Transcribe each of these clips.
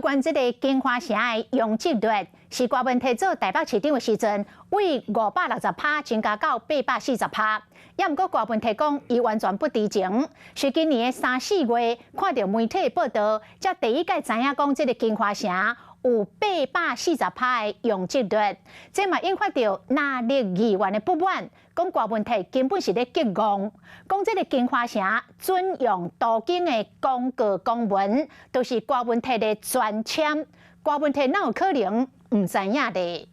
關這个京華城的容積率，是郭文鐵做台北市長的時陣，為560趴增加到840趴。也毋過郭文鐵講，伊完全不知情，是今年的三四月看著媒體報道，才第一擺知影講這个京華城有840趴的容積率，這嘛引發著藍綠議員的不滿，講郭文鐵根本是咧激戇，講這个京華城準用都更的公告公文，都是郭文鐵的專簽，郭文鐵哪有可能毋知影咧？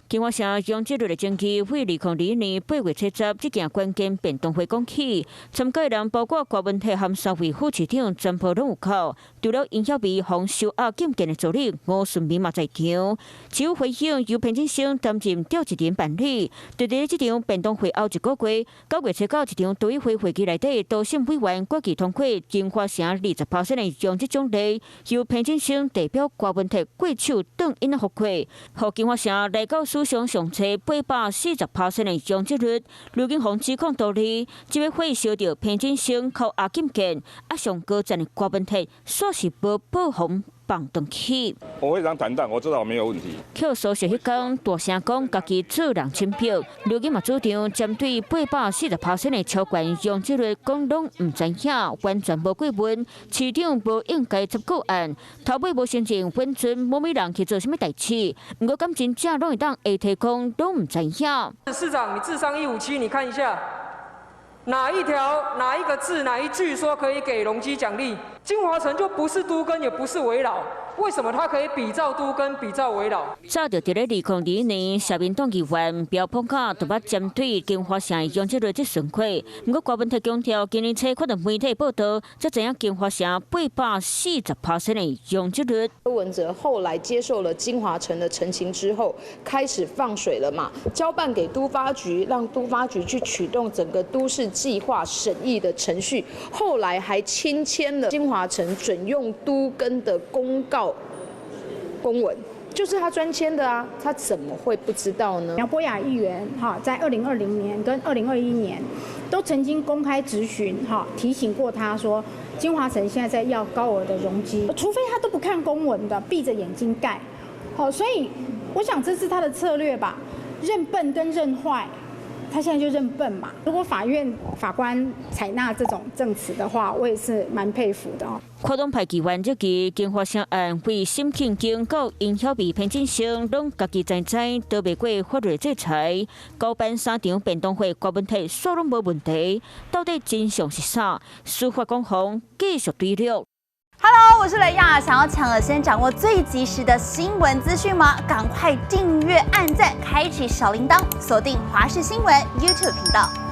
京華城容積率的爭議，對2002年8月70這件關鍵變動會講起，參加的人包括郭文鐵和三位副市長，全部攏有口。除了尹曉薇予收押禁見的助理吳順明嘛在場。市府回應由彭振聲擔任召集人辦理。佇咧這場變動會後一個月，9月79一場都議會會議內底，多數委員決議通過京華城20% 的容積獎勵，由彭振聲代表郭文鐵過手轉印的復過，予京華城來到史上上濟840% 的容積率。劉景鴻指控多利，這擺火燒著彭振聲扣押禁見，啊上高層的郭文鐵煞是無報予放轉去。我非常坦蕩，我知道我沒有問題。扣訴訟彼工，大聲講家己做人清白。劉景嘛主張針對840% 的超懸容積率，講攏毋知影，完全無過問，市長無應該插個案，頭尾無承認允准某某人去做啥物代誌。毋過敢真正攏會當會提講攏毋知影。市長，你智商157，你看一下，哪一條、哪一個字、哪一句說可以給容積獎勵？京華城就不是都更，也不是危老，為什麼他可以比照都更、比照危老？早就佇咧2002年，社民黨議員標碰卡就捌針對京華城容積率質詢過，毋過郭文鐵強調，今年初看著媒體報道，才知影京華城840% 的容積率。柯文哲後來接受了京華城的陳情之後，開始放水了嘛，交辦給都發局，讓都發局去啟動整個都市計劃審議的程序，後來還親簽了京華城準用都更的公告公文，就是他專簽的啊，他怎麼會不知道呢？苗博雅議員哈，在2020年跟2021年都曾經公開質詢哈，提醒過他說，京華城現在在要高額的容積，除非他都不看公文的，閉着眼睛蓋，好，所以我想這是他的策略吧，認笨跟認壞。他現在就認笨嘛。如果法院法官採納這種證詞的話，我也是蠻佩服的哦。跨黨派議員這期京華城案為沈慶京到尹曉薇、彭振聲，攏家己知知逃袂過法律制裁。交辦三場變動會，郭文鐵煞攏無問題，到底真相是啥？司法攻防繼續對立。 Hello，我是雷亞，想要搶先掌握最及時的新聞資訊嗎？趕快訂閱、按讚、開啟小鈴鐺，鎖定華視新聞 YouTube 頻道。